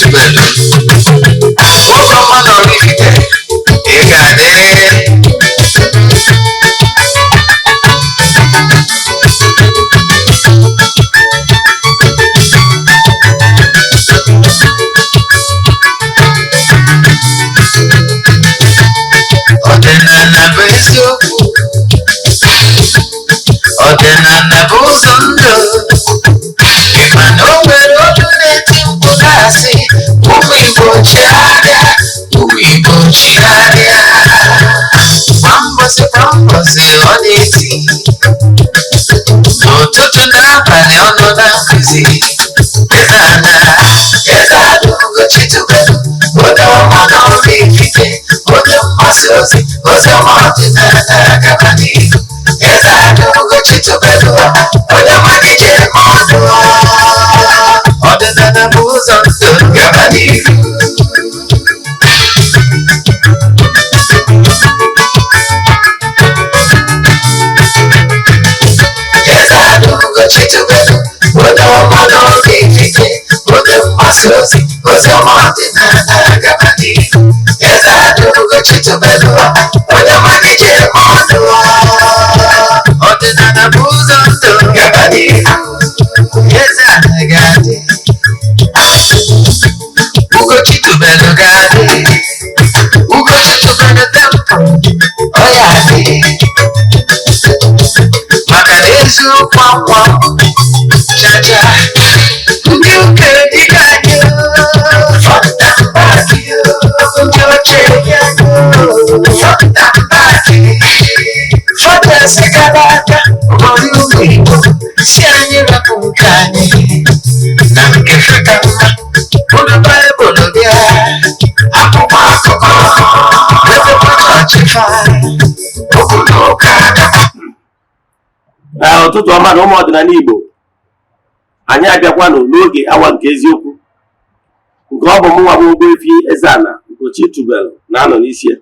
Tubelu, nwoke ọma na Oraifite, ị ga-adị. Ọdịnala bụ eziokwu, ọdịnala bụ ụzọ ndụ. Ị ma na o nwere olu na-eti mkpu na-asị, ụmụ Igbo chigharịa, ụmụ Igbo chigharịa. Kwa mbọsị kwa mbọsị ọ na-eti, n'ụtụtụ n'abalị ọ nọ na nkụzi. Eze ana, Eze Ana Ugochi Tubelu, onye ọma na Oraifite, onye mgbasa ozi, ozi ọma ọdịnala gaba n'ihu. Eze Ana Ugochi Tubelu, onye ọma gị ji eme ọnụ. Ọdịnala bụ ụzọ ndụ, gaba n'ihu. Eze Ana Ugochi Tubelu, onye ọma na Oraifite, onye mgbasa ozi, ozi ọma ọdịnala gaba n'ihu. Eze Ana Ugochi Tubelu, onye ọma gị ji eme ọnụ. Ọdịnala bụ ụzọ ndụ, gaba n'ihu. Eze Ana ga-adị, Ugochi Tubelu ga-adị, Ugochi Tubelu temple, ọ ya adị. Maka na eziokwu akwa chacha, ndị ụka dịka anyị, front and back, ndị oche front and back, fọdụ gara aga ụfọdụ ụmụ Igbo si anyị rapụ nke anyị na nke feka mma. Bụrụ Baịbụl bịa, akwụkwọ akụkọ wetakwa chọọchị fa, okwu na ụka agaba. Ee, ụtụtụ ọma na ụmụ ọdịnala Igbo. Anyị abịakwanụ n'oge awa nke eziokwu, nke ọ bụ mụnwa bụ Ogbuefi Eze-Ana Ugochi Tubelu na-anọ n'isi ya.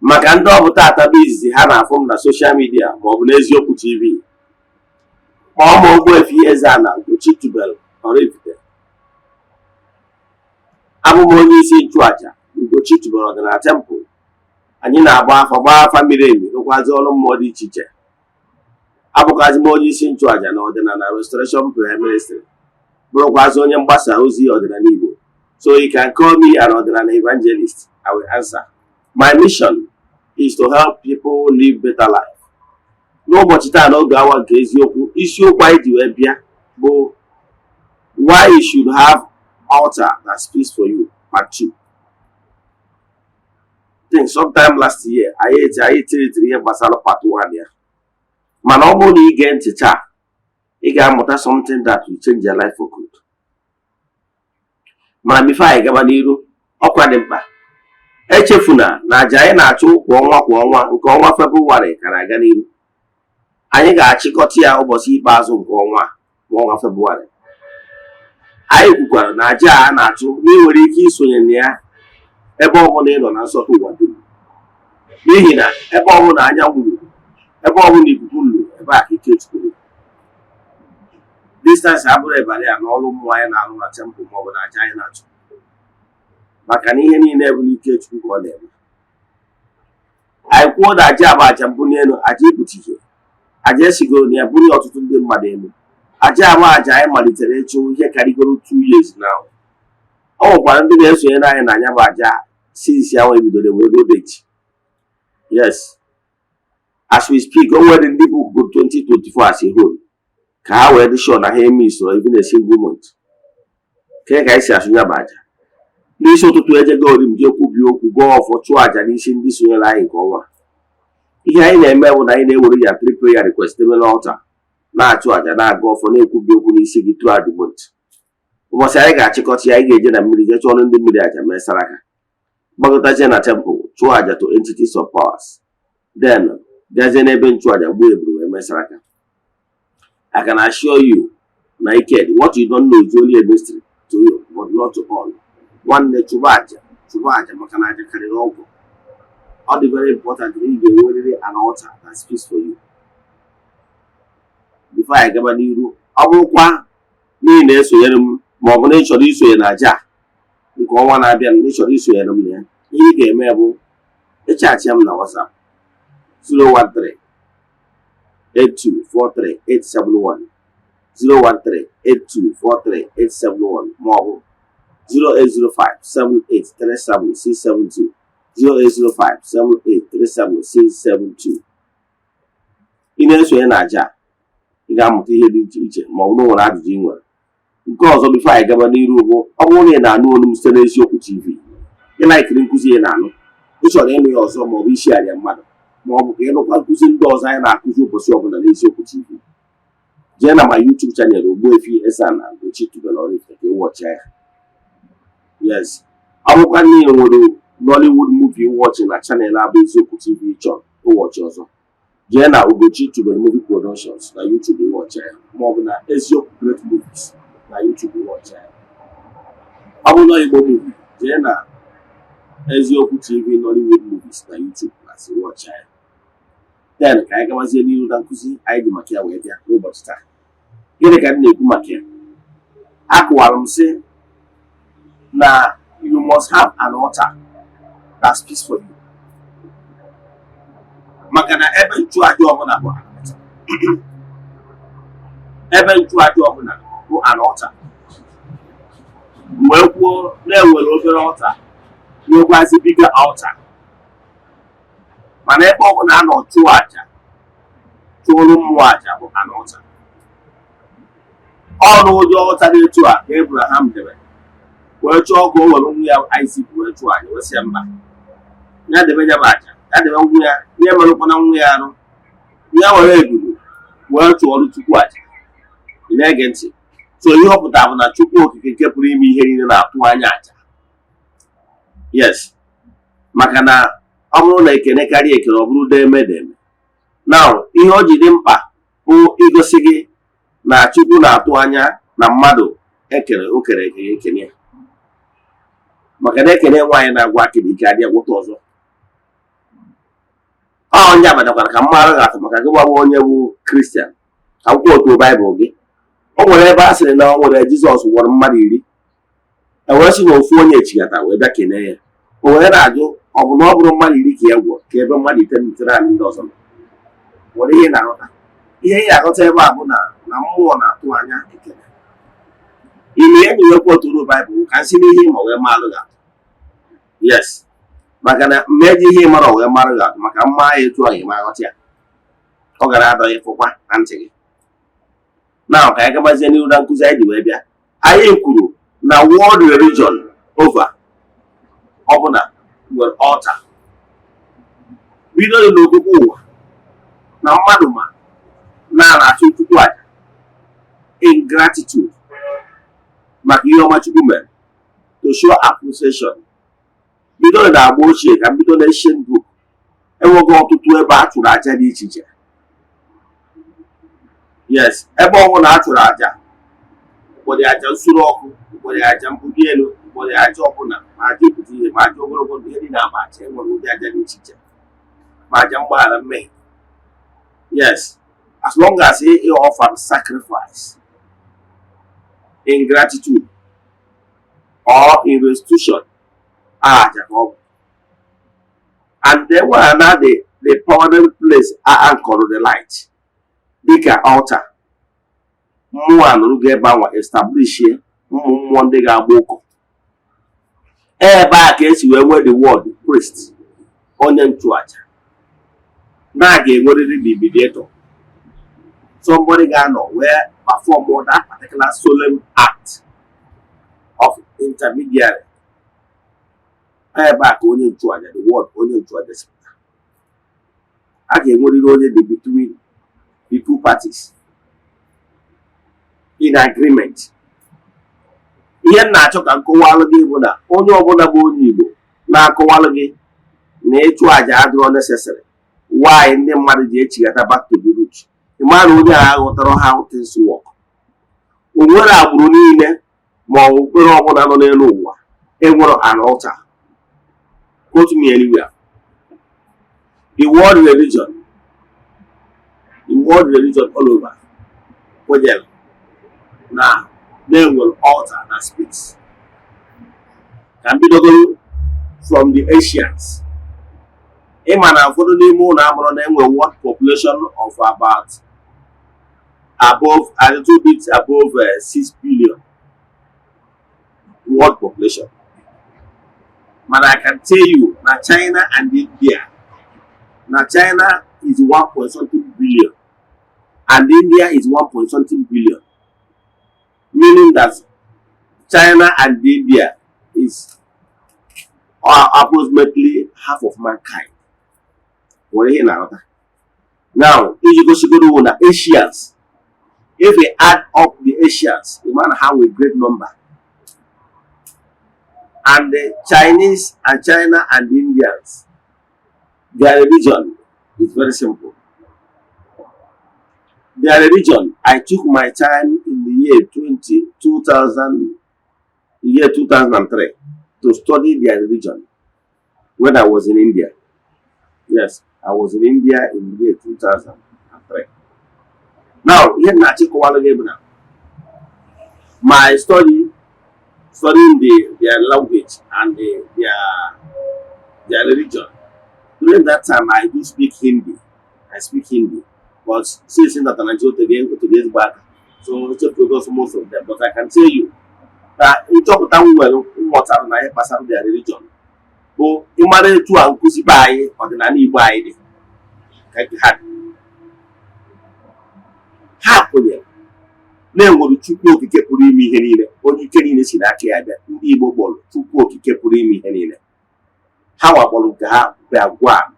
Maka ndị ọ bụ tata bụ izizi ha na-afụ m na social media maọbụ n'Eziokwu TV, kpọọ m Ogbuefi Eze-Ana Ugochi Tubelu Oraifite. Abụ m onye isi nchụaja Ugochi Tubelu Ọdịnala Temple. Anyị na-agba afa, gbaa afa miri emi, rụkwazi ọrụ mmụọ dị iche iche. Abụkwazi m onye isi nchụaja na Ọdịnala Restoration Prayer Ministry, bụrụkwazi onye mgbasa ozi ọdịnala Igbo. So you can call me an ọdịnala evangelist, I will answer. My mission is to help people live better life. N'ụbọchị taa, n'oge awa nke eziokwu, isiokwu anyị ji wee bịa bụ "Why you should have altar that speaks for you", part 2. Think sometime last year anyị tiritere ihe gbasara part 1 ya, mana ọ bụrụ na ị gee ntị taa, ị ga-amụta something that will change your life for good. Mana before anyị gaba n'iru, ọkwa dị mkpa, echefuna na aja anyị na-achụ kwa ọnwa kwa ọnwa, nke ọnwa Febụwarị ka na-aga n'iru. Anyị ga-achịkọta ya ụbọchị ikpeazụ nke ọnwa bụ ọnwa Febụwarị. Anyị kwukwara na aja a na-achụ na ị nwere ike isonye na ya ebe ọbụla ị nọ na nsọtụ ụwa dum, n'ihi na ebe ọbụla anyanwụ ruru, ebe ọbụla ikuku ruru, ebe a ka ike Chukwu ruru. Distance abụrụ ịbarị ya n'ọrụ mmụọ anyị na-arụ na temple maọbụ na aja anyị na-achụ, maka na ihe niile bụ n'ike Chukwu ka ọ na-eme. Anyị kwuo na aja bụ aja mbuli elu, aja ibute ihe, aja esigoro na ya bulie ọtụtụ ndị mmadụ elu. Aja bụ aja anyị malitere ịchụ ihe karịgoro 2 years now. Ọ nwekwara ndị na-esonyere anyị na anya bụ aja since ahụ ebidoro wee ruo date. Yes, as we speak, o nwere ndị bụ 2024 as a whole ka ha wee dị sure na ha eme isoro even a single month. Ke ka anyị si asụ ya bụ aja n'isi ụtụtụ, ejego orim, jee kwubie okwu, gọọ ọfọ, chụọ aja n'isi ndị sonyere anyị nke ọnwa. Ihe anyị na-eme bụ na anyị na-ewere ya three prayer request debe n'altar, na-achụ aja, na-aga ọfọ, na-ekwubi okwu n'isi gị throughout the month. Ụbọchị anyị ga-achịkọta ya, anyị ga-eje na mmiri jee chụọrọ ndị mmiri aja, mee saraka, gbakọtazie na temple, chụọ aja to entities of powers, then gazie n'ebe nchụaja, gbuo eburu wee mee saraka. I can assure you na ike dị. What you don't know is only a mystery to you, but not to all. Nwanne, chụba aja, chụba aja, maka na aja karịrị ọgwụ. Ọ dị very important na ị ga-enwerịrị an altar that speaks for you. Before anyị gaba n'iru, ọ bụrụkwa n'ihi na-esonyere m Ma ọ bụ na ị chọrọ isonye na aja a nke ọnwa na-abịa, na ị chọrọ isonye m na ya, ihe ị ga-eme bụ ịchat m na WhatsApp 013 8243 871, 013 8243 871, maọbụ 0805 7837 672, 0805 7837 672. Ị na-esonye na aja a, ị ga-amụta ihe dị iche iche, ma ọ bụrụ na o nwere ajụjụ ị nwere. Nke ọzọ, before anyị gaba n'iru, bụ ọ bụrụ na ị na-anụ olu m site n'Eziokwu TV, ị likeiri nkụzi ị na-anụ, ị chọrọ ịnụ ya ọzọ, ma ọ bụ isi anya mmadụ, ma ọ bụ ka ịnụkwa nkụzi ndị ọzọ anyị na-akụzi ụbọchị ọbụla n'Eziokwu TV, jee na ma YouTube channel Ogbuefi Eze-Ana Ugochi tubelu Oraifite ka ị watchịa ya. Yes, ọ bụkwa na ị nwere Nollywood movie watch na channel abụ Eziokwu TV, chọrọ ịwatchị ọzọ, jee na Ugochi Tubelu Movie Productions na YouTube, watchịa ya, ma ọ bụ na Eziokwu Great Movies na YouTube, watchịa ya. Ọ bụrụ na Igbo movie, jee na Eziokwu TV Nollywood Movies na YouTube na si watchịa ya. Then ka anyị gabazie n'ihu na nkụzi anyị ji maka ya wee bịa n'ụbọchị taa. Gịnị ka m na-ekwu maka ya? Akụwara m sị na you must have an altar that speaks for you, maka na ebe nchụaja ọbụla bụ an altar. Ebe nchụaja ọbụla bụ an altar. Wee kwuo na-enwere obere altar, nwekwazi bigger altar, mana ebe ọbụla a nọ chụọ aja, chụọrọ mmụọ aja, bụ an altar. Ọnụ ụdị altar dị etu a ka Abraham debe wee chọọ ka o were nwa ya Isaac wee chụọ aja, wee sị mba, ya debe ya bụ aja, ya debe nwa ya, ya emerụkwana nwa ya arụ, ya were ebulu wee chụọrọ Chukwu aja. Ị na-ege ntị? So ihe ọ pụtara bụ na Chukwu Okike nke pụrụ ime ihe niile na-atụ anya aja. Yes, maka na ọ bụrụ na ekene karịa ekene, ọ bụrụ deme deme. Now, ihe o ji dị mkpa bụ igosi gị na Chukwu na-atụ anya na mmadụ ekere o kere eke ekene ya, maka na ekene nwaanyị na-agwa akịrị ike adịghị agwụta ọzọ. Ọ onye abatakwara ka mmadụ ga-atụ maka gị gbawa onye bụ Christian. Ka m kwuo otu Baịbụl gị, o nwere ebe a sịrị na o nwere Jizọs gwọrọ mmadụ 10, e wee sị na ofu onye chigata wee bịa kenee ya. O wee na-ajụ, ọ bụ na ọ bụrụ mmadụ 10 ka ya gwọ, ka ebe mmadụ 9 ndị ọzọ nọ? Nwere ihe na-aghọta? Ihe ị na-aghọta ebe a bụ na na mmụọ na-atụ anya ekele ime ya. Na-enwekwa otu Baịbụl ka nsị n'ihe ịma wee maalụ gị atụ. Yes, maka na mmeji ihe ịmara wee marụ gị atụ, maka mma ya etu ahụ ịma aghọta ya, ọ gara adọghị fụkwa na ntị gị. Na ka anyị gabazie n'ihu na nkụzi anyị ji wee bịa. Anyị kwuru na world religion over ọbụla nwere altar, bido n'okpukpe ụwa na mmadụ ma na-achụ Chukwu aja in gratitude maka ihe ọma Chukwu mere, to show appreciation. Bido na agba ochie, ka bido na ancient book, enweghị ọtụtụ ebe a chụrụ aja dị iche iche. Yes, ebe ọbụla a chụrụ aja, ụfọdụ aja nsure ọkụ, ụfọdụ aja mbuli elu, ụfọdụ aja ọbụla, ma aja ebute ihe, ma aja ogologo ndụ, ihe dị na-ama aja. Enwere ụdị aja dị iche iche, ma aja mgbaghara mmehie. Yes, as long as he offered sacrifice in gratitude or in restitution, aja ka ọ bụ. And then when na the permanent place a anchor the light dịka altar, mmụọ anụrụgo ebe anwa, establish ụmụ mmụọ ndị ga-agba ụkọ ebe a, ka esi wee nwee the word priest, onye nchụaja. Na a ga-enwerịrị the mediator, somebody ga-anọ wee perform that particular solemn act of intermediary. Ebe a ka onye nchụaja, the word onye nchụaja, si pụta. A ga-enwerịrị onye dị between the two parties in agreement. Ihe m na-achọ ka m kọwalụ gị bụ na onye ọbụla bụ onye Igbo na-akọwalụ gị na ịchụ àjà adịrọ necessary, why ndị mmadụ ji echighata back to the root, ị mara na onye a aghọtara how things work. O nwere agbụrụ niile ma ọ bụ okpukpere ọbụla nọ n'elu ụwa enwere an altar. Quote me anywhere. The world religion, the world religion all over kwenyere na Na-enwere altar na space. Ka m bidogoro from the Asians. Ịma na ụfọdụ n'ime ụlọ amụrụ na enwe world population of about above, a little bit above 6 billion world population. Mana I can tell you na China and India, na China is 1 point something billion and India is 1 point something billion, meaning that China and India is approximately half of mankind. Nwere ihe na-aghọta now, iji gosigoro na Asians, if we add up the Asians, ị ma na ha nwere great number, and the Chinese and China and the Indians, their religion is very simple. Their religion, I took my time in the year 20, 2000, year 2003 to study their religion when I was in India. Yes, I was in India in the year 2003. Now, ihe m na-achịkọwalụ gị bụ na my study, studying their language and their religion during that time, I do speak Hindi. I speak Hindi, but since that Nigeria otege ezigbo aka, so echefugo most of them. But I can tell you na nchọpụta m nwere, m ghọtara na ihe gbasara their religion bụ ịmara etu a nkụzi be anyị, ọdịnala Igbo anyị dị ka nke ha dị. Ha kwenyere na-enwere Chukwu Okike pụrụ ime ihe niile, onye ike niile si n'aka ya bịa. Ndị Igbo kpọrọ Chukwu Okike pụrụ ime ihe niile, ha wakpọrọ nke ha Bhagwan.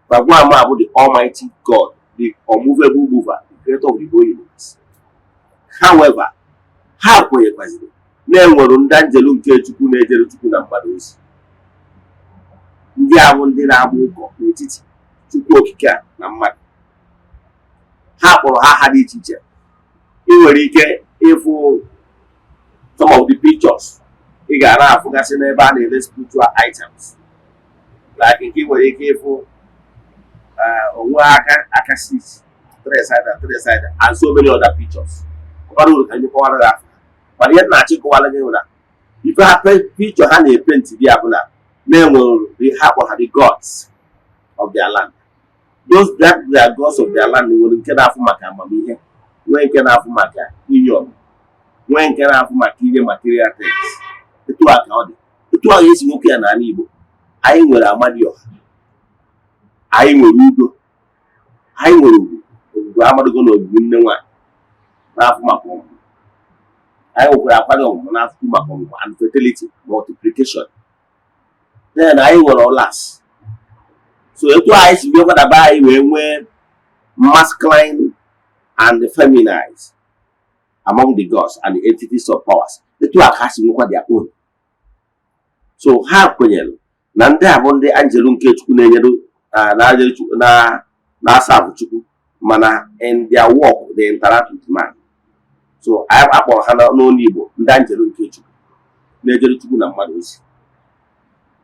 Bhagwan ma bụ the Almighty God, the unmovable mover, the creator of the whole universe. However, ha kwenyekwaziri na-enwere ndị anjelu nke Chukwu na-ejere Chukwu na mmadụ ozi. Ndị a bụ ndị na-agba ụkọ n'etiti Chukwu Okike a na mmadụ. Ha kpọrọ ha aha dị iche iche. Ị nwere ike ịfụ some of the pictures ị ga na-afụgasị n'ebe a na-ere spiritual items, like nke ị nwere ike ịfụ onwe aka aka six, three side and three side and so many other pictures. Ọbara uru ka ndị kọwara gị afọ, mana ihe m na-achịkọwara gị bụ na ife ha picture ha na-epenti dị ya bụ na na-enwere ha kpọrọ ha the gods of their land. Those that their gods of their land nwere nke na-afụ maka amamihe, nwee nke na-afụ maka inye ọmụmụ, nwee nke na-afụ maka inye material things. Etu a ka ọ dị, etu a esi nwoke ya n'ala Igbo. Anyị nwere Amadioha, anyị nwere Udo, anyị nwere Ugwu. Ogwugwu amadogo na ogwugwu nne nwaanyị na-afụ maka ọmụmụ. Anyị nwekwara akwado ọmụmụ na-afụ maka ọmụmụ and fertility, multiplication. Then anyị nwere Ọlas. So etu anyị si bịa kwadaba, anyị wee nwee masculine and feminine among the gods and the entities of powers, etu a ka ha si nwekwa their own. So ha kwenyere na ndị a bụ ndị anjelu nke Chukwu na-enyere na na-asabụ Chukwu, mana in their work they interact with man. So akpọrọ ha n'olu Igbo ndị anjelu nke Chukwu na-ejere Chukwu na mmadụ ozi.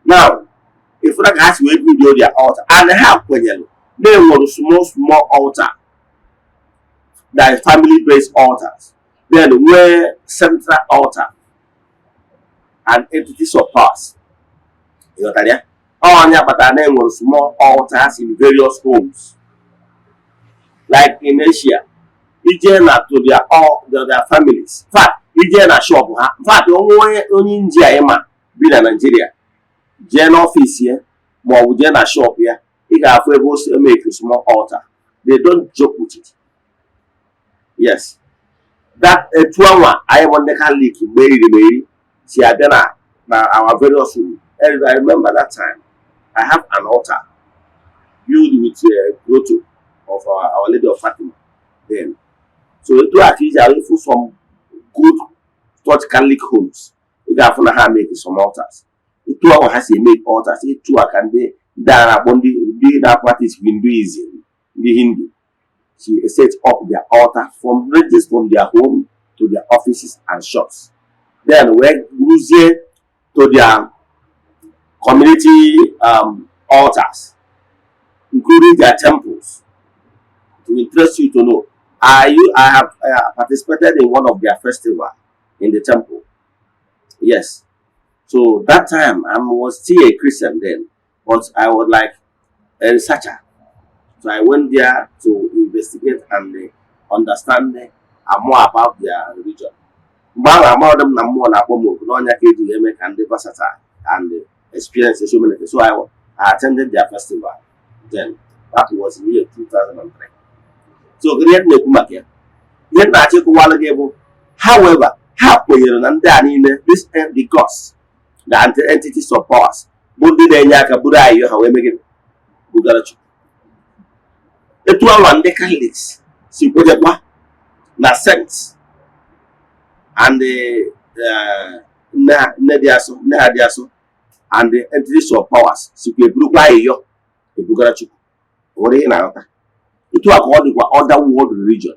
Now, ifụra ka ha si wee build their altar, and ha kwenyere na enwere small small altar, that is family based altars, then nwee central altar and entities of powers. Ịghọtara ya? Ọnya kpatara na enwere small altars in various homes, like in Asia, ije na to their all their families. In fact, ije na shop ha. In fact, onwe onye India ịma bi na Nigeria, jee n'ọfịs ya ma ọ bụ jee na shop ya, ị ga-afụ ebe o si make small altar. They don't joke with it. Yes, that etu anwa anyị bụ ndị Catholic mgbe eriri m eri si abịa na our various room. I remember that time I have an altar built with a grotto of Our Lady of Fatima then. So etu a ka iji ahụ some good church Catholic homes, ị ga-afụ na ha make some altars. Etu ahụ ha si eme altars, etu a ka ndị a na-akpọ ndị na-practice Hinduism, ndị Hindu, si set up their altar from ranges from their home to their offices and shops, then wee ruzie to their community altars, including their temples. To interest you to know, I have participated in one of their festival in the temple. Yes. So that time I was still a Christian then, but I was like a researcher. So I went there to investigate and understand more about their religion. Mgbe ahụ amaghị m na mmụọ na-akpọ m oku n'ọnya ka eji eme ka ndị versatile and experience so many things. So I attended their festival then. That was in year 2003. So kedu ihe m na-ekwu maka ya? Ihe m na-achọ ịkụwalụ gị bụ, however, ha kwenyere na ndị a niile, this the gods, the entities of powers, bụ ndị na-enye aka buru ayịyọ ha wee megide bugara Chukwu. Etu anwa ndị Catholics si kwenyekwa na saints and the nne dị asọ, nne ha dị asọ, and the entities of powers sikwa eburukwa ayịyọ ebugara Chukwu. Nwere ihe na-aghọta? Etu a ka ọ dịkwa other world religion.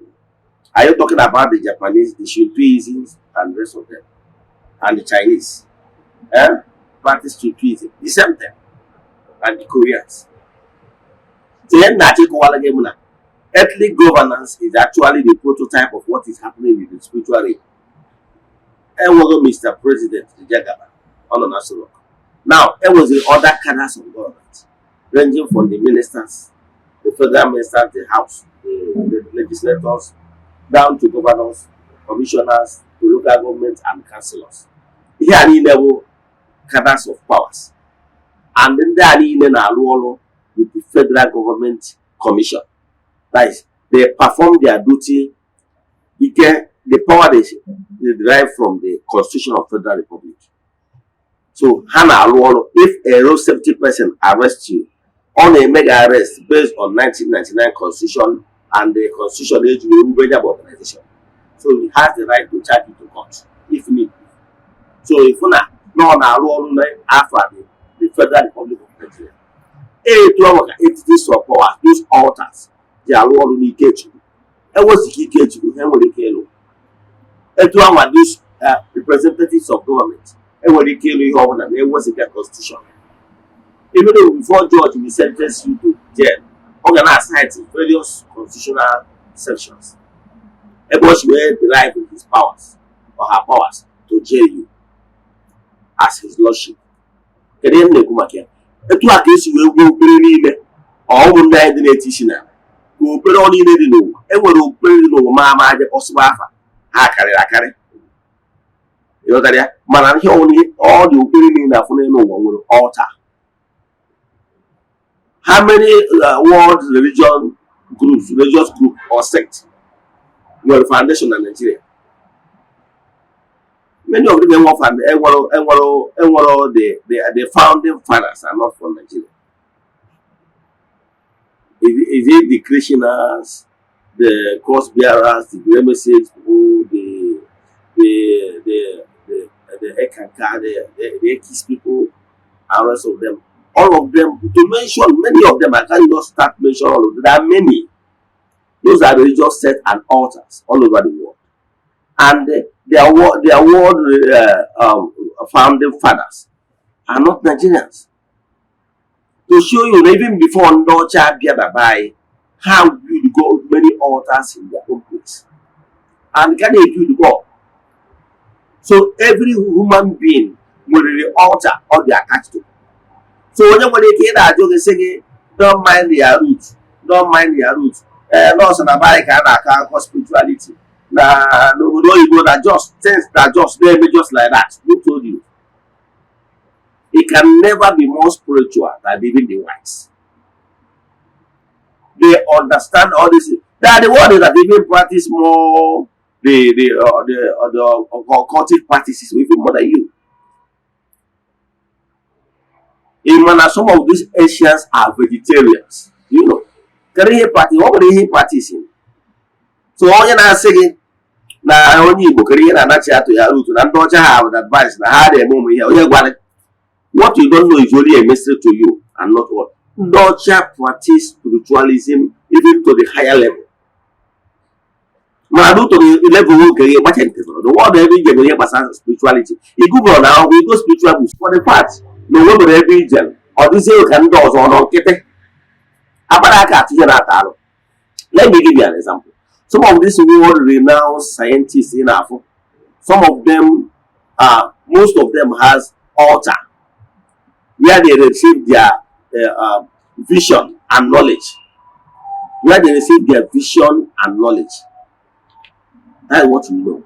Are you talking about the Japanese, the Shintoism and the rest of them, and the Chinese, eh? Practice Shintoism, the same thing, and the Koreans. So ihe m na-achọ ịkọwara gị bụ na earthly governance is actually the prototype of what is happening in the spiritual realm. Enweghị Mr. President Jagaba, ọ nọ na Aso Rock. Now, enweziri other cadres of government ranging from the ministers, the federal ministers, the house, the legislators, down to governors, commissioners, to local government and councillors. Ihe a niile bụ cadres of powers. And ndị a niile na-arụ ọrụ with the federal government commission. That is, they perform their duty ike the power they derive from the Constitution of Federal Republic. So ha na-arụ ọrụ. If a road safety person arrest you, ọ na-eme gị arrest based on 1999 Constitution and the constitution eji wee wube ya bụ organization. So he has the right to charge you to court if need be. So ịfụ na ọ na-arụ ọrụ n'afọ a the Federal Republic of Nigeria. Etu ahụ ka entities of power, those altars, ji arụ ọrụ n'ike Chukwu. Ewezụga ike Chukwu, ha nwere ike ịlụ etu anwa those representatives of government enwere ike ịlụ ihe ọbụla na ewezụga constitution. Even though before judge will sentence you to jail, ọ ga na-cite various constitutional sections ebe o si wee derive his powers or her powers to jail you as his lordship. Kedu ihe m na-ekwu maka ya? Etu a ka esi wee gwuo okpukpere niile ọ ụmụnne anyị dị na-eti isi n'ala ka okpukpere ọ niile dị n'ụwa. E nwere okpukpere dị n'ụwa ma ama aja kpọsịba afa ha karịrị akarị, ịghọtara ya? Mana ihe ọbụla ọ dị, okpukpere niile afụ n'elu ụwa nwere altar. How many world religion groups, religious group or sect nwere foundation na Nigeria? Many of them enwere enwere the founding fathers are not from Nigeria. Is it the Christians, the cross bearers, the Great Message people, the Ekanka, the Ekis people, and rest of them? All of them, to mention many of them, I can't just start mention all of them. There are many. Those are religious sects and altars all over the world. And their world founding fathers are not Nigerians. To show you, even before ndị ọcha bịa na be anyị, ha build go many altars in their own place. And ka na-ebuild go. So every human being nwere altar ọ dị attached to. So onye nwere ike ị na-ajụ gị sị gị, "Don't mind their root, don't mind their root." Ee, nọọsụ na be anyị ka a na-akọ akụkọ spirituality na n'obodo oyibo na just things na just na-eme just like that. Who told you? It can never be more spiritual than even the whites. They understand all this. They are the ones that even practice more the occultic practices even more than you. In mana some of these Asians are vegetarians. Kedu ihe practice? Ọ nwere ihe practice. So onye na-asị gị na onye Igbo kedu ihe na-anachi atụ ya root na ndị ọcha ha have advice na ha na-eme ụmụ ihe onye gwara. What you don't know is only a mystery to you and not all. Ndị ọcha practice spiritualism even to the higher level. Mana to the level nke gị gbacha nke the world ebe ije mere ihe gbasara spirituality, ị gụbụrụ na akwụkwọ igo spiritual books for the fact na onwe nwere ebe ijere ọ dịzie ka ndị ọzọ nọ nkịtị agbara aka atụ ihe na-ata arụ. Let me give you an example. Some of these world renowned scientists in Afro, some of them are most of them has altar where they receive their vision and knowledge, where they receive their vision and knowledge. That is what you know.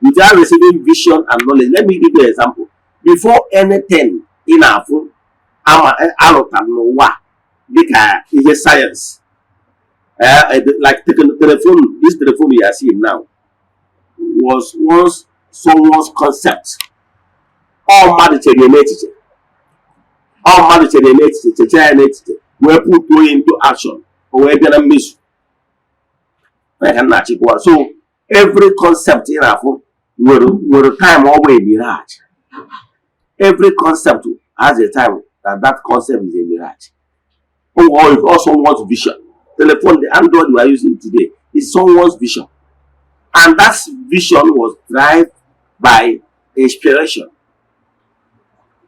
Without receiving vision and knowledge, let me give you an example. Before anything ị na-afụ ama alụtara n'ụwa dịka ihe sayensị, like telephone, this telephone you are seeing now was once someone's concept. Ọ mmadụ chere ya n'echiche, ọ mmadụ chere ya n'echiche, chechaa ya n'echiche, wee put ya into action, o wee bịa na mmezu. Onye ka m na-achịkwa. So every concept ị na-afụ nwere time ọ bụ a mirage. Every concept has a time that that concept is a mirage. Or if also someone's vision. Telephone, the Android we are using today, is someone's vision, and that vision was driven by inspiration.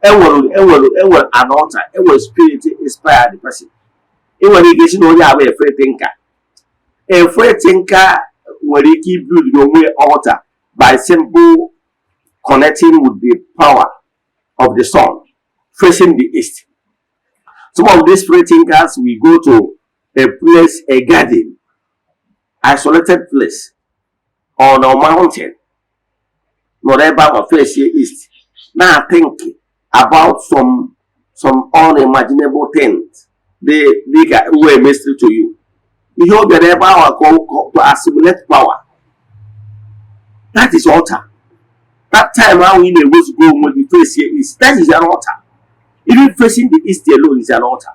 Enwere an altar, enwere spirit inspire the person. Ị nwere ike isi na onye abụ a free thinker. A free thinker nwere ike build onwe altar by simple connecting with the power of the sun, facing the east. Some of these free thinkers will go to a place, a garden, isolated place on a mountain, nọrọ ebe ahụ face east, na think about some unimaginable things dị dịka wee mystery to you. Ihe ọ bịara ebe ahụ ka to assimilate power. That is altar. That time ahụ ị na-ewezuga onwe gị face east, that is an altar. Even facing the east alone is an altar.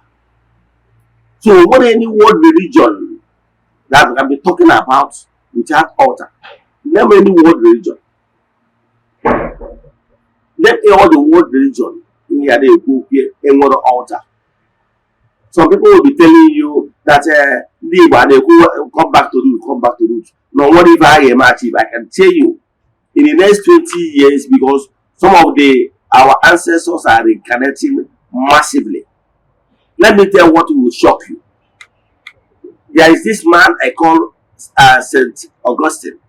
So what, any world religion that we can be talking about without altar? Name any world religion. Name all the world religion ihe ya na-ekwu okwu enwere altar. Some people will be telling you that ndị Igbo a na-ekwu "come back to root, come back to root", na onwere ife a ga-eme achieve. I can tell you, in the next 20 years, because some of the our ancestors are reincarnating massively. Let me tell what will shock you. There is this man I call Saint Augustine.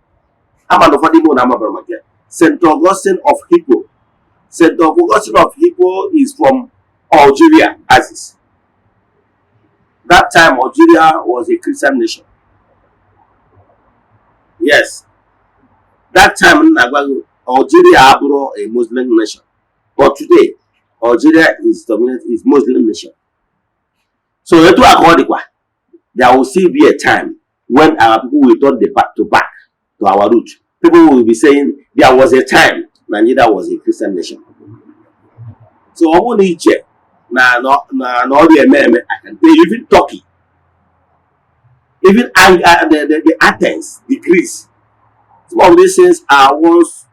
Ama na ụfọdụ Igbo na-amabara maka ya. Saint Augustine of Hippo. Saint Augustine of Hippo is from Algeria. Aziz, that time Algeria was a Christian nation. Yes, that time m na-agwa gị, Algeria abụrụ a Muslim nation, but today Algeria is dominant, is Muslim nation. So etu a ka ọ dịkwa, there will still be a time when our people will turn the back to back to our root. People will be saying there was a time Nigeria was a Christian nation. So ọ bụrụ na iche na ọrịa eme eme, I can tell you, even Turkey, even the Athens, the Greece, some of these things are once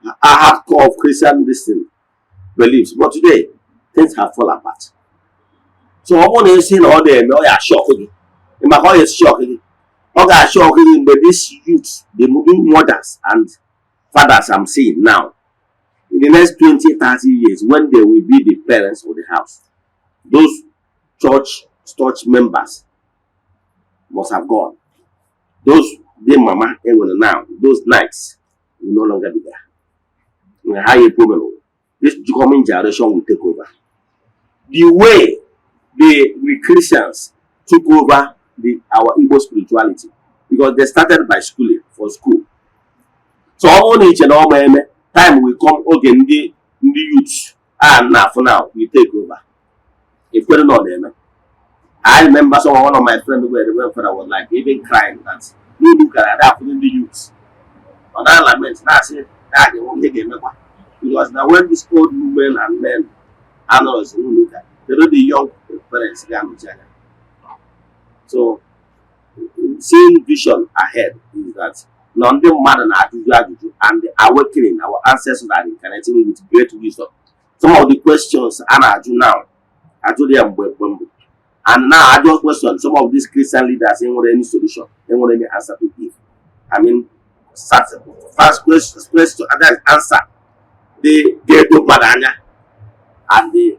a hardcore of Christian this thing, beliefs, but today things have fallen apart. So ọ bụrụ na esi na ọ na-eme, ọ ya shock gị. Ị maka ọ ya shock gị, ọ ga-shock gị mgbe this youth, the new mothers and fathers I'm seeing now, in the next 20 30 years, when they will be the parents of the house, those church members must have gone. Those the mama enwere now, those nights will no longer be there. Mgbe ha ya problem, this coming generation will take over. The way the Christians took over the our Igbo spirituality, because they started by schooling for school. So ọ bụrụ na iche na ọ ma eme, time will come oge ndị youths a na-afụ now will take over. Ekwere na ọ na-eme. I remember some one of my friends where the father was like even crying that n'ụlọ ụka na ada afụ ndị youths. Ọ na lament na-asị na a ga-enwe ihe ga-emekwa, because na when these old women and men anọrọzi n'ụlọ ụka, kedu the young parents ga-anọchi anya? So seeing vision ahead is that na ndị mmadụ na-ajụjụ ajụjụ and the awakening, our ancestors are reincarnating with great wisdom. Some of the questions a na-ajụ now, ajụrụ ya mgbe mbụ, and now ajụ question, some of these Christian leaders enwere any solution, enwere any answer to give. I mean, first question and then answer they ga-edo mmadụ anya and they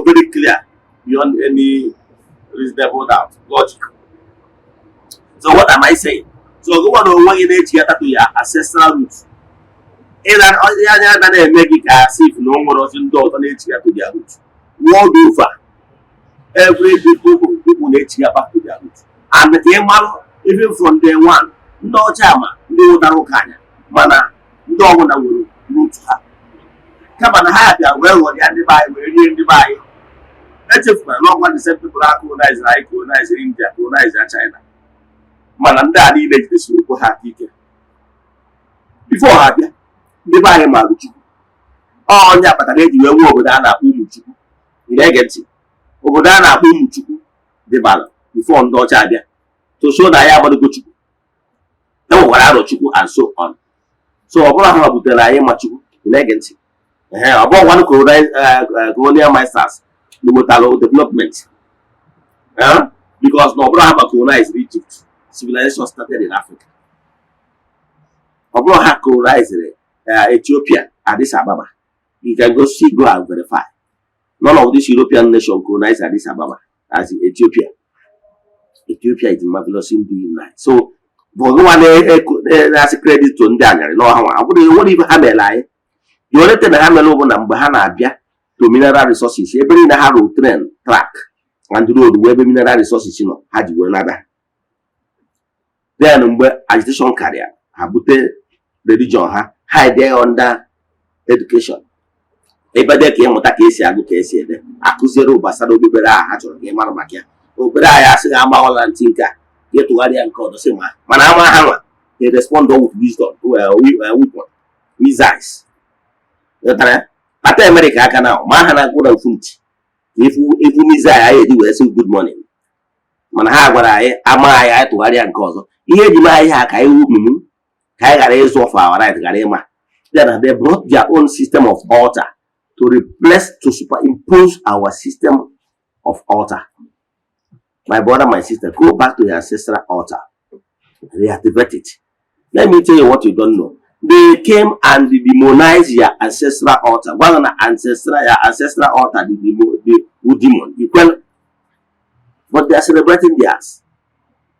very clear beyond any reasonable doubt, logic. So what am I saying? So gị nwa na onwe gị na-echighata to your ancestral root, anya anaghị eme gị ka as if na o nwere ozi ndị ọzọ na-echigha to their root. World over, every people na-echigha back to their root. And ka ị marụ, even from day one, ndị ọcha ma ndị wụtara ụka anya, mana ndị ọbụla nwere root ha, kama na ha bịa wee ghọrọ ya ndị be anyị, wee rie ndị be anyị. Echefukwara na ọgwa the same people a colonize anyị, colonize India, colonize China, mana ndị a niile jidesiri okwu ha aka ike before ha bịa. Ndị be anyị maara Chukwu. Ọ onye kpatara eji wee nwee obodo a na-akpọ ụmụ Chukwu. Ị na-ege ntị? Obodo a na-akpọ ụmụ Chukwu dịbara before ndị ọcha abịa, to show na ya agbadogo Chukwu, e nwekwara arọ Chukwu and so on. So ọ bụrụ ha butere anyị ịma Chukwu. Ị na-ege ntị? Ee, ọ bụrụ nwanụ colonial masters mụtara development, because na ọ bụrụ ha ma colonize Egypt, civilization started in Africa. Ọ bụrụ ha colonized Ethiopia, Addis Ababa, you can go see, go and verify. None of these European nation colonized Addis Ababa as in Ethiopia. Ethiopia is marvelous in doing that. So bụ nwa na-asị credit to ndị anyarị n'ọha nwa, ọ bụrụ nwere ibe ha mere anyị. The only thing na ha mere bụ na mgbe ha na-abịa to mineral resources, ebe niile ha rụrụ train track and road wee ebe mineral resources nọ, ha ji wee nada. Then mgbe agitation karịa, ha bute religion ha hide under education, ebe dị ka ịmụta ka esi agụ, ka esi ede, akụziere gbasara okpukpere a ha chọrọ ka ị mara maka ya. Okpukpere a ya asịghị amawala ntị nke a ga tụgharịa nke ọzọ sị ma, mana ama ha nwa, they respond with wisdom, well, weapon, missiles. Ghọtara ya? Kpata Amerịka aka na ma ha na-akwụ na mfu ntị ka ifu missile anyị eji wee sị good morning, mana ha gwara anyị ama anyị, anyị tụgharịa nke ọzọ. Ihe eji mee anyị ha ka anyị mumu, ka anyị ghara ịzụ of our right, ghara ịma. Then they brought their own system of altar to replace, to superimpose our system of altar. My brother, my sister, go back to your ancestral altar, reactivate it. Let me tell you what you don't know. They came and demonized your ancestral altar. Gwa na ancestral, your ancestral altar, the demon, the demon equal, but they are celebrating theirs.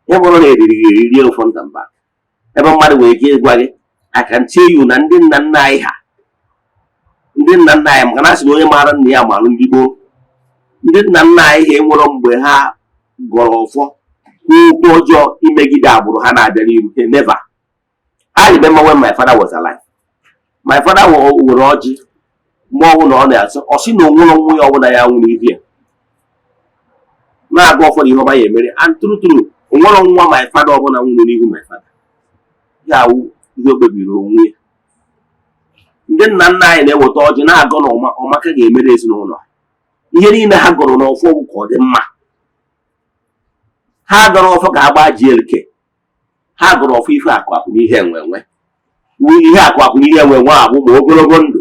Ihe bụrụ na eriri gị eriri front and back, ebe mmadụ nwere ike ịgwa gị, I can tell you na ndị nna nna anyị ha, ndị nna nna anyị, maka na asị na onye maara nna ya maara ndị gboo, ndị nna nna anyị ha enwero mgbe ha gọrọ ọfọ kwuo okwu ọjọọ imegide agbụrụ ha na-abịa n'iru. Never. I remember when my father was alive, my father were ọjị mgbe ọbụla ọ na-asị, ọ sị na onwere nwa ya ọbụla ya nwụrụ ihu ya na-agụ ọfọ na ihe ọma ya emere. And true true, onwere nwa my father ọbụla nwụrụ n'ihu my father. Ya awụ ihe o kpebiri onwe ya. Ndị nna nna anyị na-eweta ọjị na-agọ na ọmaka ga-emere ezinụlọ. Ihe niile ha gọrọ n'ọfọ bụ ka ọ dị mma. Ha gọrọ ọfọ ka ha gbaa ji elike, ha gọrọ ọfọ ife akụ akụ na ihe enwe enwe, ihe akụ akụ na ihe enwe enwe abụ ma ogologo ndụ.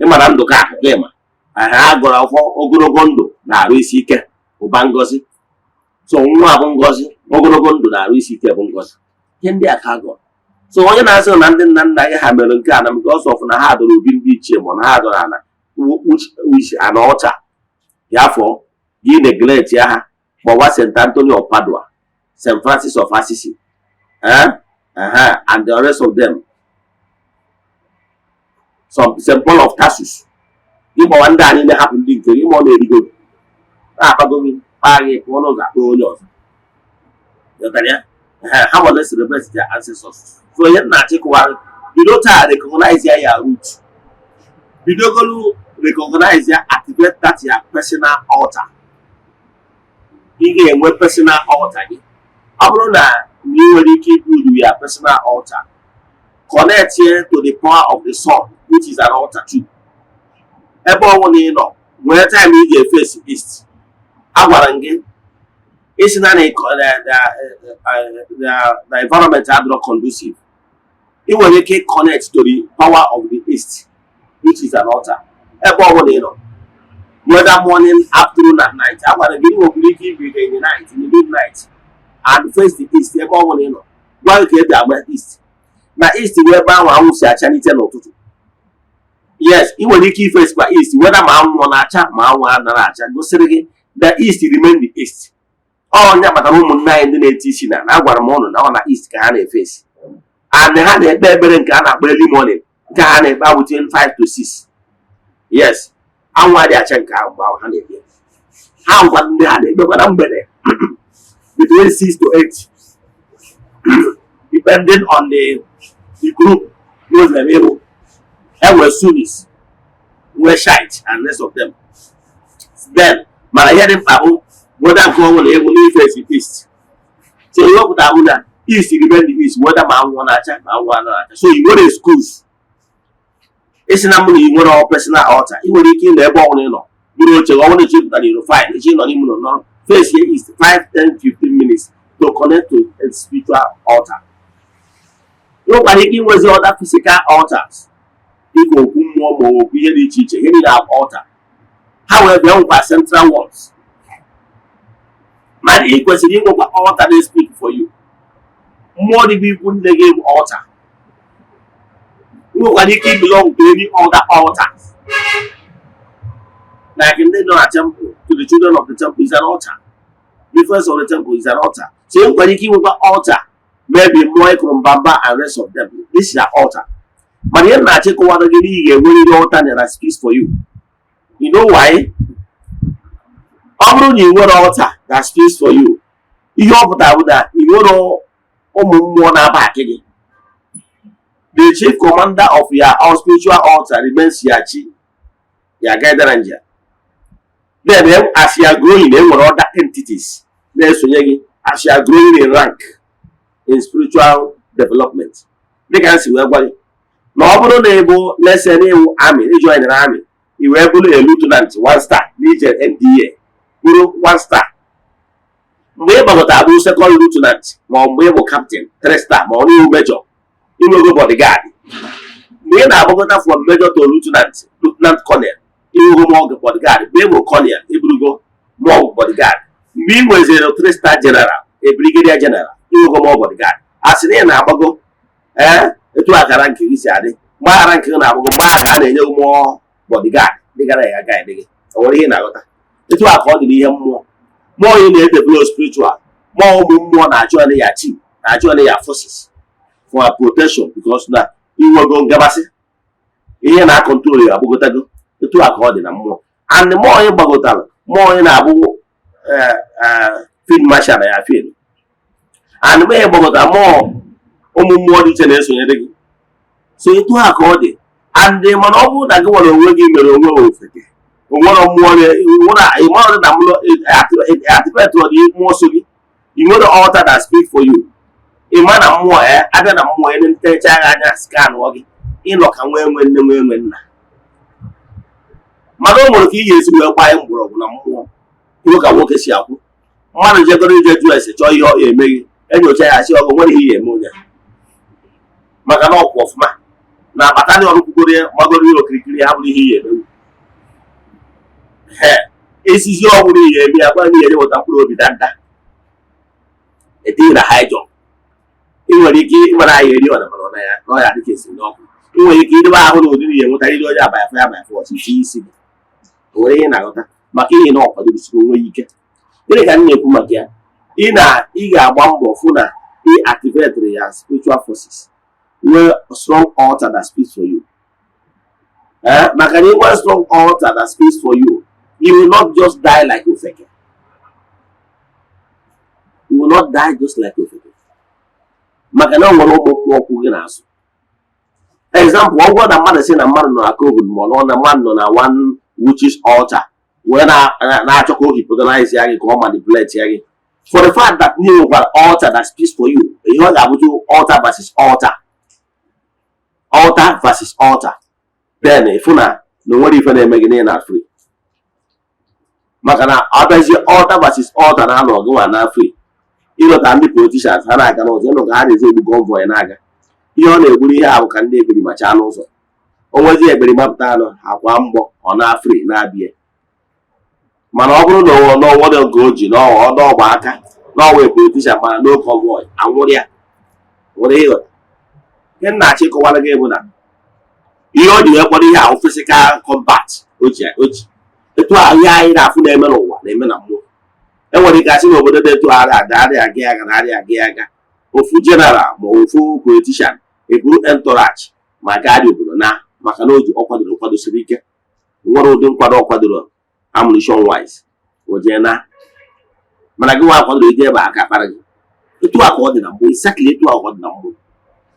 Ịma na ndụ ka akụkọ ịma ha gọrọ ọfọ ogologo ndụ na arụ isi ike, ụba, ngọzi. So nwa bụ ngọzi, ogologo ndụ na arụ isi ike bụ ngọzi. Ihe ndị a ka a gọrọ. So onye na-asị na ndị nna nna anyị ha mere nke a na because of na ha dọrọ obi ndị ichie, ma na ha dọrọ ana, which an altar, ya afọ gị neglect ya, ha kpọwa St. Anthony of Padua, St. Francis of Assisi, eh? And the rest of them, some St. Paul of Tarsus, ịgbawa ndị a niile, hapụ ndị nke gị. Ma ọ na-erigo gị, na-akpago gị, kpaa gị pụọ n'ụzọ, akpọ onye ọzọ. Ghọtara ya? Ha nwere celebrate their ancestors. So ihe m na-achịkọwara, bido taa recognize ya ya root, bidogolu recognize ya, activate that your personal altar. Ị ga-enwe personal altar gị. Ọ bụrụ na ị nwere ike ibuild ya personal altar, connect here to the power of the sun, which is an altar too. Ebe ọ bụla ị nọ, nwee time ị ga-efesi east. Agwara m gị, isi na environment adịrọ conducive, ị nwere ike connect to the power of the east, which is an altar. Ebe ọ bụla ị nọ, whether morning, afternoon and night, agwara gị, ị nwekwara ike ibido in the night, in the midnight, and face the east. Ebe ọ bụla ị nọ, gwa gị ka eji agba east na east bụ ebe ahụ anwụ si achalite n'ụtụtụ. Yes, ị nwere ike ifesikwa east, whether ma anwụ ọ na-acha ma anwụ anaghị acha, gosiri gị the east remain the east. Ọnya kpatara ụmụnne anyị ndị na-eti isi na agwara m ụnụ na ọ na east ka ha na-efesi, and ha na-ekpe ekpere nke a na-akpọ early morning, nke ha na-ekpe between 5 to 6. Yes, anwụ adịghị acha nke ahụ mgbe ahụ ha na-ekpe. Ha ngwa, ndị ha na-ekpekwa na mgbede between 6 to 8, depending on the group Muslim ịbụ. Enwere Sunnis, nwee Shiite and rest of them. Then mana ihe dị mkpa bụ whether nke ọnwụ na ịbụ n'ife si east. So ihe ọ pụtara bụ na east remain the east, whether ma anwụ na-acha ma anwụ anaghị acha. So you nwere excuse isi na mụ na ị nwere personal altar. Ị nwere ike ịnọ ebe ọbụla ị nọ, buru oche, ọ bụrụ echi pụtara n'iro, fine. Echi nọ n'ime ụlọ, nọrọ face east 5, 10, 15 minutes to connect to a spiritual altar. Ị nwekwara ike inwezi other physical altars, dịka okwu mmụọ ma ọ okwu ihe dị iche iche, ihe niile altar ha wee bịa nwekwa central ones. Mana ị kwesịrị inwekwa altar na speak for you. Mmụọ dị bụ ikwu nne gị bụ altar. Ị nwekwara ike belong to any other altars, like ndị nọ na temple, to the children of the temple is an altar, difference of the temple is an altar. So ị nwekwara ike inwekwa altar, maybe mmụọ ịkụrụ mbamba and rest of them. This is an altar. Mana ihe m na-achọ ịkọwara gị n'ihi ga-enwerịrị altar that speaks for you. You know why? Ọ bụrụ na ị nwere altar that speaks for you, ihe ọ pụtara bụ na ị nwere ụmụ mmụọ na-aba akị gị. The chief commander of your spiritual altar remains your chi, your guardian angel. Then as you are growing, e nwere other entities na-esonye gị as you are growing in rank in spiritual development. Dịka m si wee gwa gị na ọ bụrụ na ị bụ lese na ịwụ army, ị joinere army, i wee bụrụ a lieutenant one star, n'ije NDA bụrụ one star, mgbe ị gbagọta abụ second lieutenant, ma ọ mgbe ị bụ captain three star, ma ọ bụ major, inwego bodyguard. Mgbe ị na-agbagọta from major to lieutenant, lieutenant colonel, inwego more bodyguard. Mgbe ị bụ colonel, iburugo more bodyguard. Mgbe ị nweziri three star general, a brigadier general, inwego more bodyguard. A sị na ị na-agbago, ee, etu akara nke gị si adị, mgbaghara nke gị na-agbago, mgbaghara ka a na-enye gị more bodyguard dịgara ya guide gị. O nwere ihe ị na-aghọta? Etu a ka ọ dị n'ihe mmụọ. Mmụọ ị na-edevelop spiritual, mmụọ, ụmụ mmụọ na-achọ ya, team na-achọ ya, forces for protection, because na inwego ngabasị ihe na-acontrol ya agbagotago. Etu a ka ọ dị na mmụọ. And mmụọ ị gbagotara, mmụọ ị na-abụ field marshal na ya field. And mgbe ị gbagotara, mmụọ, ụmụ mmụọ dị iche na-esonyere gị. So etu a ka ọ dị. And mana ọ bụrụ na gị nwere onwe gị, mere onwe ofeke, onwere mmụọ ịmarọ na activate dị mmụọ so gị, ị nwere altar that speak for you. Ị ma na mmụọ ya abịa na mmụọ ya ntecha gị anya, scan gị, ịnọ ka nwee nwe nne, nwee nwe nna. Mana o nwere ka ị ga-esi wee gbanye mgbọrọgwụ na mmụọ, kwuo ka nwoke si akwụ. Mmadụ jegoro ije jụọ ese, chọọ ihe ọ ga-eme gị, enyocha ya, sị ọgụ nwere ihe ya eme onye, maka na ọkwụ ọfụma na akpata ndị ọrụ kwugoro ya gbagoro ya okirikiri ya bụrụ ihe ya emewu. Ee, esizi ọ bụrụ ihe eme ya gwa ihe eweta mkpụrụ obi dada etinye na high jump. Ị nwere ike ịgbara ya eri ọna, mana ọ na ya na ọ ya dịka esi n'ọkụ. Ị nwere ike idebe ahụ na ụdịrị ya enweta iri onye abaya ya abaya ọchịchị isi gị. O nwere ihe ị na-aghọta? Maka ihe na ọ kwadorosiri onwe ya ike. Gịnị ka m na-ekwu maka ya? Ị na ị ga-agba mbọ fụ na ị activate ya spiritual forces, nwee strong altar that speaks for you. Eh, maka na inwe strong altar that speaks for you, you will not just die like ofeke. You will not die just like ofeke, maka na o nwere ụmụ mmụọ kwụ gị n'azụ. Example, ọ bụrụ na mmadụ sị na mmadụ nọ na coven, ma ọ nọ na mmadụ nọ na one witches altar wee na-achọ ka o hypnotize ya gị, ka ọ manipulate ya gị, for the fact that you nwekwara altar that speaks for you, ihe ọ ga-abụju altar versus altar, altar versus altar. Then ịfụ na onwere ife na-eme gị na free, maka na abịazie altar versus altar na-anọ gị nwa na free. Ịlọta ndị politicians, ha na-aga n'ụzọ, ịnụ ka ha na-ezi egbu convoy na-aga, ihe ọ na-egburu ihe ahụ ka ndị ekperima chaa n'ụzọ. O nwezi ekperima pụta anụ akwa mgbọ, ọ na free na-abịa. Mana ọ bụrụ na n'ọnwa nke o ji n'ọgba aka n'ọnwa politician, mana no convoy, anwụrụ ya nwere. Ịghọta ihe m na-achọ ịkọwara gị bụ na ihe o ji wee kpọrọ ihe ahụ physical combat o ji etu ahụ, ihe anyị na-afụ na-eme n'ụwa na-eme na mmụọ. Enwere ike asị na obodo dị etu a ada adịghị aga aga na adịghị aga aga, ofu general ma ofu politician eburu entourage ma gaa dị obodo na maka na o ji ọ kwadoro kwadosiri ike, nwere ụdị nkwado ọ kwadoro ammunition wise, o jee na. Mana gị nwa kwadoro ije ebe aka kpara gị. Etu a ka ọ dị na mbụ, exactly etu a ka ọ dị na mbụ.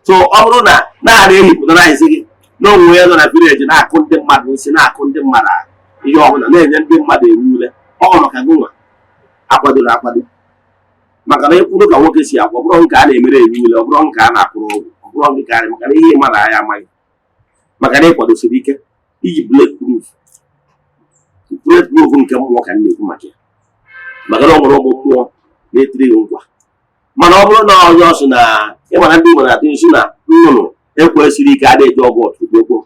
So ọ bụrụ na naanị ehipụtara isi gị na onwe ya nọ na village na-akụ ndị mmadụ nsị, na-akụ ndị mmadụ ihe ọbụla, na-enye ndị mmadụ ewu ule, ọ maka gị nwa akwadoro akwado, maka na ekwuru ka nwoke si akwa, ọ bụrụ nke a na-emere ewu ule, ọ bụrụ nke a na-akụrụ ọgwụ, ọ bụrụ nke karị, maka na ihe mmadụ anya amaghị, maka na ịkwadosiri ike iji bullet proof, bullet proof nke mmụọ ka m na-ekwu maka ya, maka na ọ nwere ụmụ mmụọ na-etiri gị nkwa. Mana ọ bụrụ na onye ọsụ na ịmara ndị Igbo na-atụ nsi na nnụnụ ekwesịrị ike adịghị eji ọgwụ ọtụ gbogbo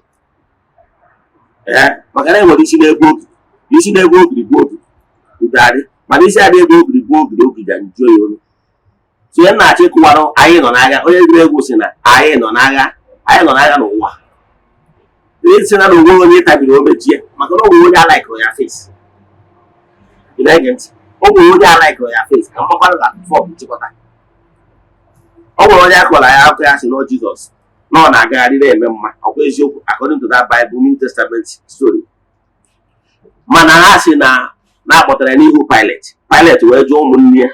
ee, maka na enwere isi na-egbu ogiri, isi na-egbu ogiri bụ ogiri ụdarị, mana isi adịghị egbu ogiri bụ ogiri, ogiri njuo ya olu. So ihe m na-achọ ịkụwarụ, anyị nọ n'agha. Onye gụrụ egwu si na anyị nọ n'agha, anyị nọ n'agha n'ụwa. Isi na onwe onye tabiri omechie, maka na onwe onye alaikụrụ ya face. Ị na-ege ntị? O nwere onye alaikụrụ ya face ka mmakwara na fọm nchịkọta. Ọ nwere onye akọrọ ya akụkọ ya, sị na Jizọs na ọ na-agagharị na-eme mma. Ọkwa eziokwu, according to that Bible, New Testament story. Mana ha sị na na-akpọtara ya n'ihu Pilate. Pilate wee jụọ ụmụnne ya,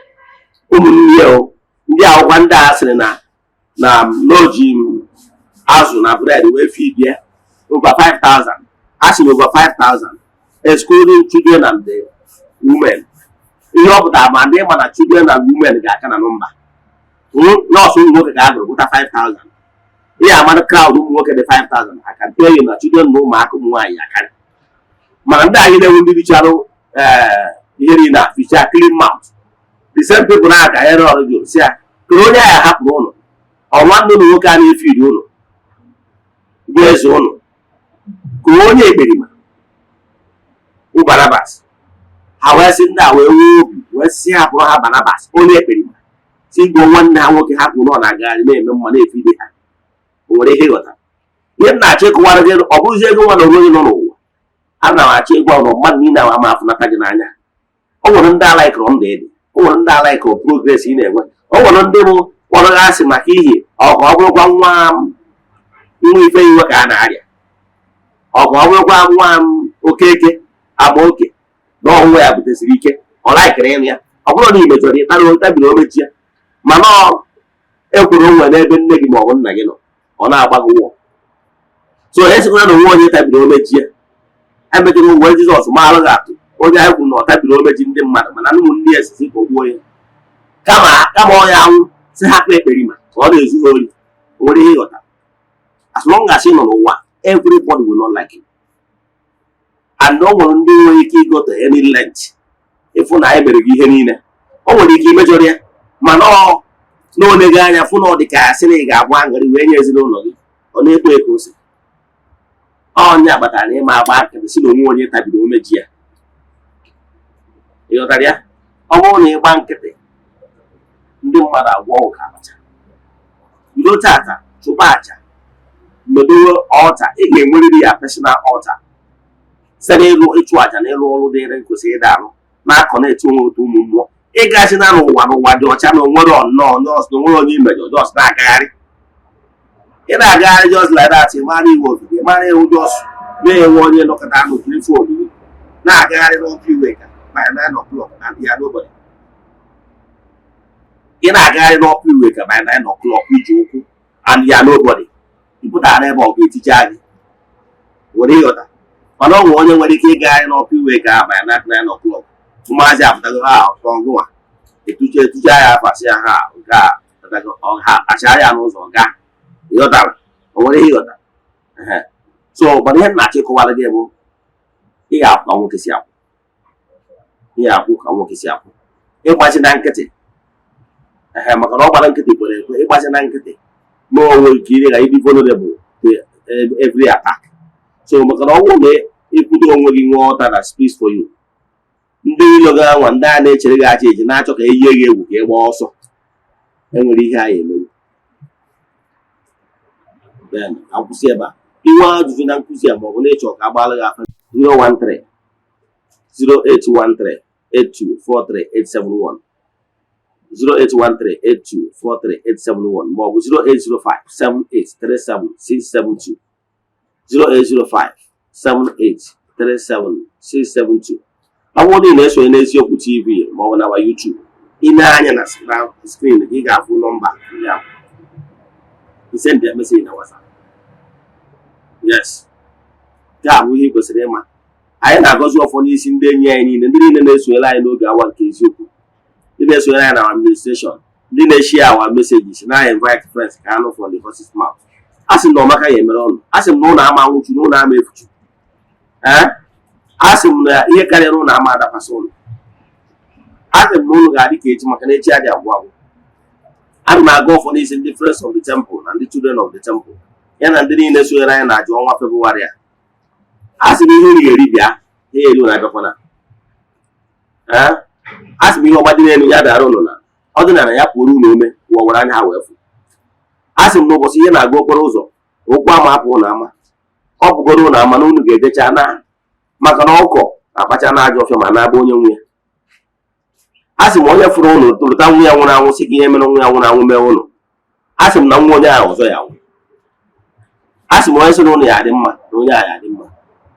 ụmụnne ya o, ndị akwụkwọ ndị a sịrị na n'oji azụ na bread wee feed ya over 5000. A sị na over 5000 excluding children and the women. Ihe ọ pụtara, ma ndị ma na children and women ga-aka na nọmba nọọsụ ụmụ nwoke ka a gụrụ gụta 5000. Ihe amara crowd ụmụ nwoke dị 5000, I can tell you na children na ụmụaka ụmụ nwaanyị akarị. Mana ndị anyị na-enwe ndị richarụ ihe niile a ficha clean mouth, the same people na aka Herod jụrụ si ya kedu onye agha hapụrụ ụlọ, ọ nwanne ụlọ nwoke a na-efidi ụlọ bụ eze ụlọ, ka onye ekperima bụ Barabas. Ha wee sị, ndị a wee nwee obi wee sị hapụrụ ha Barabas, onye ekperima, si gbuo nwanne ha nwoke ha kwuru na ọ na-agagharị na-eme mma na-efide ha. O nwere ihe ịghọta ihe m na-achọ ịkụwara gị? Ọ bụrụzi ego nwa na onwe gị nọ n'ụwa, ana m achọ ịgwa ụlọ mmadụ niile ahụ ama afụnata gị n'anya. O nwere ndị alaikụrụ ndụ ịdị, o nwere ndị alaikụrụ progress ị na-enwe, o nwere ndị bụ kpọrọ gị asị maka ihi ọ ka ọ bụrụkwa nwa nwa ife iwe ka a na-arịa, ọ ka ọ bụrụkwa nwa m okeke ama oke na ọnwụ ya butesiri ike, ọ laikịrị ịnụ ya. Ọ bụrụ na ị mejọrọ, ịtara tabiri omechi ya, mana ọ ekwuru onwe n'ebe nne gị ma ọ bụ nna gị nọ, ọ na-agba gị wọ. So esikwana na onwe onye tabiri omechi ya emejọrọ onwe. Jizọs maara gị atụ, onye anyị kwuru na ọ tabiri omeji ndị mmadụ, mana ụmụnne ya sisi ka o gbuo ya, kama ọ ya anwụ, si hapụ ekperima ka ọ na-ezu ha ori. O nwere ihe ịghọta? As long as ị nọ n'ụwa, everybody will not like you, and o nwere ndị nwere ike ịgote any length ịfụ na anyị mere gị ihe niile. O nwere ike imejọrọ ya, mana ọ na ole gị anya fụ na ọ dị ka ya sị na ị ga-abụ aṅụrị wee nye ezinụlọ gị, ọ na-ekpo eko ose. Ọnya kpatara na ịma agba akịrị si na onwe onye tabiri omeji ya. Ị ghọtara ya? Ọ bụrụ na ịgba nkịtị, ndị mmadụ agwọ ụka abacha. Bido tata chụba aja, medowe altar. Ị ga-enwerịrị ya personal altar site n'ịlụ ịchụ aja na ịlụ ọrụ dịrị kwesịrị ịda arụ na-akọ na-eti onwe otu ụmụ mmụọ. Ịgachi na n'ụwa, n'ụwa dị ọcha, na onwere nnọọ nọọsụ na onwere onye imejọ, just na-agagharị, ị na-agagharị just like that. Ị mara iwe ogige, ị mara iwu, just na-enwe onye nọkọta n'okiri phone gị na-agagharị n'Upper Iweka by 9 o'clock and ya nobody. Ị na-agagharị n'Upper Iweka by 9 o'clock iji ụkwụ and ya nobody. Ị pụtara ebe ọ ga-eticha gị were ịghọta. Mana ọ nwere onye nwere ike ịgagharị n'Upper Iweka by 9 o'clock, ụmụazị apụtago ha ọgụnwa etuche etucha ya afasị ya ha nke a ha achara ya n'ụzọ gaa. Ịghọtara? O nwere ihe ịghọta? So mana ihe m na-achọ ịkọwara gị bụ ị ga-akwụ ka nwoke si akwụ, ị ga-akwụ ka nwoke si akwụ. Ịgbachi na nkịtị ehe, maka na ọ gbara nkịtị kwere ekwe. Ịgbachi na nkịtị ma o nwere ike ire ga ịdị vulnerable to every attack. So maka na ọ bụrụ na ịkwudo onwe gị, nwee altar that speaks for you, ndị ilo gị anwa, ndị a na-echere gị acha eji na-achọ ka eyie gị egwu ka ị gbaa ọsọ, enwere ihe anyị emewu. Then akwụsị ebe a. Inwe ajụjụ na nkụzi a maọbụ na ịchọ ka agbaala gị afa, 013 0813 824 3871, 0813 824 3871, maọbụ 0805 7837 672, 0805 7837 672. Ọ bụrụ na ị na-esonye n'Eziokwu TV maọbụ na YouTube, ị na-anya na screen, ị ga-afụ nọmba ndị ahụ. I send ya message na WhatsApp. Yes, nke a bụ ihe ị kwesịrị ịma. Anyị na-agọzi ọfọ n'isi ndị enyi anyị niile, ndị niile na-esonyere anyị n'oge awa nke eziokwu, ndị na-esonyere anyị na our administration, ndị na-eshare our messages, na invite friends ka anụ from the horse's mouth. A sị m na ọmaka ya emere ọnụ. A sị m na ụlọ ama nwụchu, na ụlọ ama efuchu. Ee, a sị m na ihe karịrị ụlọ ama adakwasị ụlọ. A sị m na ụlọ ga-adị ka echi, maka na echi adị agwụ agwụ. Ana m aga ọfọ n'isi ndị Friends of the Temple na ndị Children of the Temple, ya na ndị niile sonyere anyị na aja ọnwa Febụwarị a. A sị m, ihe unu ga-eri bịa, ihe eri unu abịakwana. Ee, a sị m, ihe ọgba dị n'elu ya bịara ụnụ, na ọdịnala ya pụrụ unu ome ụwa were anya ha wee fụ. A sị m n'ụbọchị ihe na-aga okporo ụzọ, ụkwụ ama apụ ụnụ ama, ọ bụgoro ụnụ ama na unu ga-ejecha na, maka na ọkọ na-akpacha na ajọ ọfịa ma na-abụ onye nwe ya. A sị m, onye fụrụ ụnụ tụrụta nwa ya nwụrụ anwụ, sị ka ihe mere nwa ya nwụrụ anwụ mee ụnụ, a sị m na nwa onye ahụ ọzọ ya nwụ. A sị m, onye sị na ụnụ ya adị mma, na onye ahụ ya adị mma,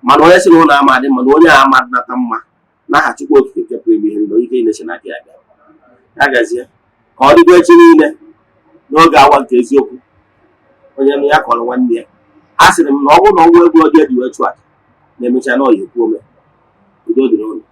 mana onye sị na ụnụ ama adị mma, na onye ahụ ama nata mma. N'aha Chukwu Okike nke pụrụ ime ihe niile, onye ike na-esi n'aka ya bịa, ya gazie. Ka ọ dịgo echi niile n'oge awa nke eziokwu. Onye nụ ya kọrọ nwanne ya. A sịrị m na ọ bụrụ na ọnwa egwu ọjọọ eji wee chụ aja na-emecha na ọya ekwu ome. Udo dịrị ụnụ.